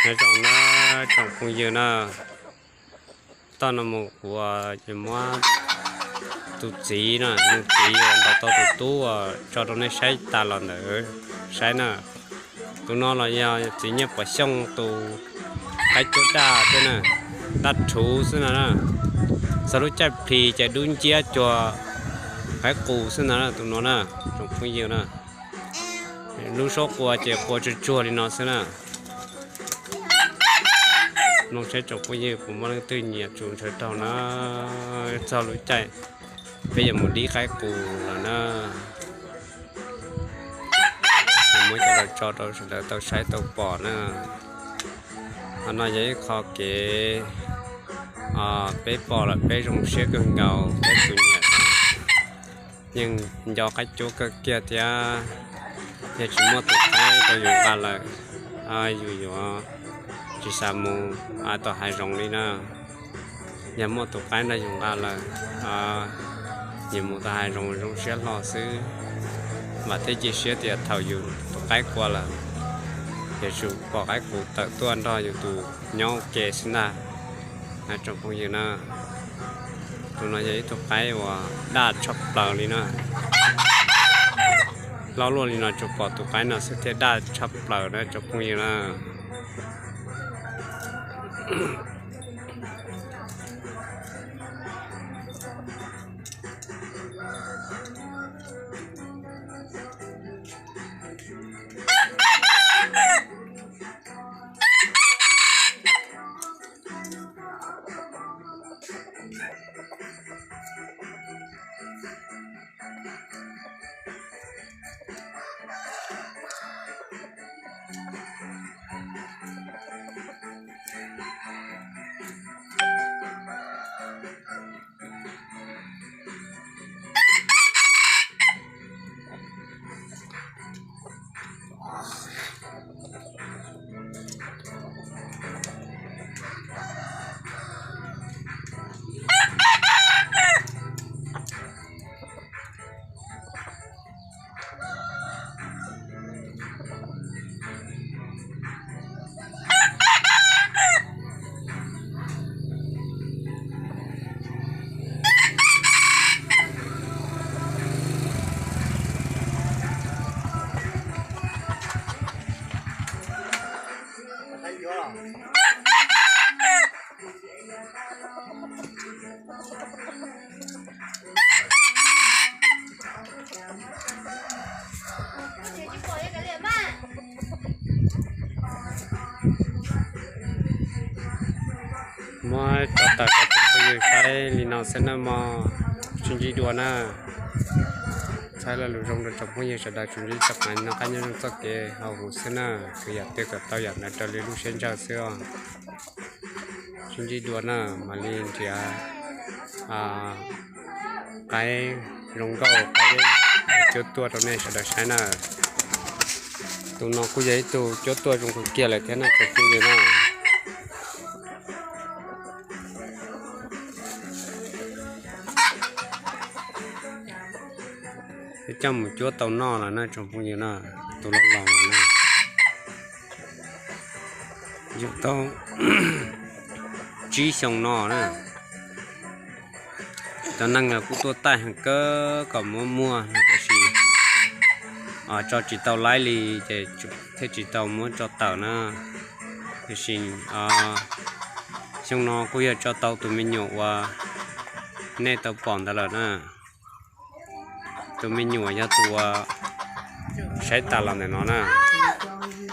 Nyob zoo na tsoom phooj ywg na, toj no mus kuv yuav muab tus txiv na, tus txiv uas ntaus tau tus tub uas tso rau nej saib tas los ntawd saib na. Tus no los yog txiv Nyiaj Pov Xyooj tus qaib cuab daj thiab na, daj rhuv xwb no na. Txog lub caij plhis ces dub nciab cuag qaib qus xwb ntag na tus no na, tsoom phooj ywg na. Lub suab qua ces qua tsuag tsuag li no xwb na. Mloog saib tsoom phooj ywg puas muaj leej twg nyiam tsuas ntshaw raug na. Txog lub caij peb yuav mus dib qaib qus lawm na. Muab coj los tso rau sawv daws tau saib tau pom na. Qhov no yog ib qho kev peb pom lawm peb zoo siab kawg nkaus, peb tus nyiam yeej nco qaib cuab kawg kiag thiab. Yog tsis muaj tus qaib rau yus nqa lawm, yus yuav tsis xav mus tau hav zoov li na. Yog muaj tus qaib nrog yus nqa lawm, yus mus tau hav zoov zoo siab hlo xwb. Vam thiab cia siab tias thaum yus tus qaib qua lawm, yuav tsum pom qaib qus tawm tuaj nrog yus tus nyob ua ke xwb ntag. Tsoom phooj ywg na, tus no yog ib tug qaib uas daj tshaj plaws li na. Hlob luaj li no tsuas pom tus qaib no xwb thiaj daj tshaj plaws na tsoom phooj ywg na. Muab tso tawm rau tsoom phooj ywg saib li no xwb na mog, sib ntsib dua na. Txhawb lo lus zoo rau tsoom phooj ywg sawv daws tsuas ntsib txoj qab noj qab nyob zoo txoj kev hauv huv xwb na, kuv yam twg kom tau yam ntawd raws li lub siab ntshaw xwb os. Sib ntsib dua na, mam li nrhiav qaib zoo nkauj qaib cuab tuaj rau nej sawv daws saib na. Tus no kuj yog ib tug cuab tuaj zoo kawg kiag lawm thiab na tsoom phooj ywg na. Twb coj mus cuab tau noj lawm na tsoom phooj ywg na, tus los los no na. Yug tau tsib xyoo no na. Cov neeg los kuj tuaj taij heev kawg kom muab muag no tiam sis tso tsis tau laib li ces thiaj tsis tau muab tso tawm na. Tiam sis xyoo no kuj yog tso tau tus me nyuam uas nej tau pom ntawd lawm na. Tus me nyuam yog tus uas saib tas los ntawm no na.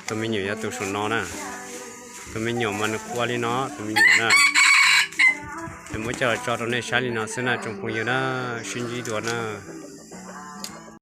Tus me nyuam yog tus saum no na. Tus me nyuam mas nws qua li no, tus me nyuam na. Es muab coj los tso rau nej saib li no xwb na tsoom phooj ywg na, sib ntsib dua na.